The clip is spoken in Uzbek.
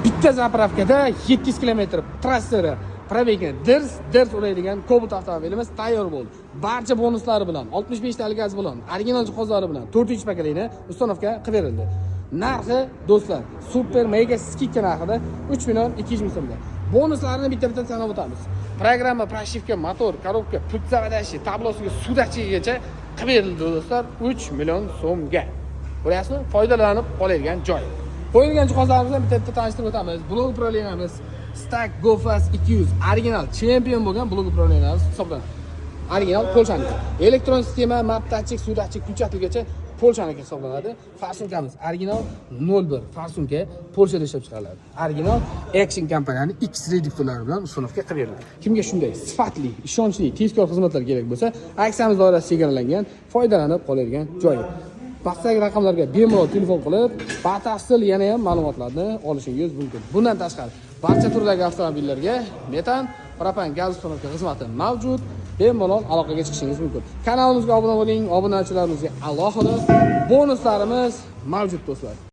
Bitta заправка da 700 kilometr trassera пробег ni dirs dirs uradigan Cobalt avtomobilimiz tayyor bo'ldi. Barcha bonuslari bilan, 65 talik gaz bilan, original jihozlari bilan 4 поколение установка qilib berildi. Narxi, do'stlar, супер мега скидка narxida 3 million 200 ming so'mga. Bonuslarini bitta-bitta sanab o'tamiz. Программа, прошивка, motor, коробка, пульт заводящий, tablosiga, suv datchigigacha qilib berildi, do'stlar, 3 million so'mga. Ko'ryapsizmi? Foydalanib qoladigan joy. Qo'yilgan jihozlarimizni bitta-bitta tanishtirib o'tamiz. Блок управления miz Stag Go Fast 200, original chempion bo'lgan блок управления miz hisoblanadi. Original Polshaniki. Elektron sistema, map datchik, suv datchik, включатель gacha Polshaniki hisoblanadi. Форсунка miz original 01 форсунка, Polshada ishlab chiqariladi. Original Action kompaniyani X reduktorlari bilan установка qilib beriladi. Kimga shunday sifatli, ishonchli, tezkor xizmatlar kerak bo'lsa, aksiyamiz doirasi chegaralangan, foydalanib qoladigan joyi. Pastdagi raqamlarga bemalol telefon qilib, batafsil yana ham ma'lumotlarni olishingiz mumkin. Bundan tashqari, barcha turdagi avtomobillarga metan, propan, gaz установка xizmati mavjud. Bemalol aloqaga chiqishingiz mumkin. Kanalimizga obuna bo'ling, obunachilarimizga alohida bonuslarimiz mavjud, do'stlar.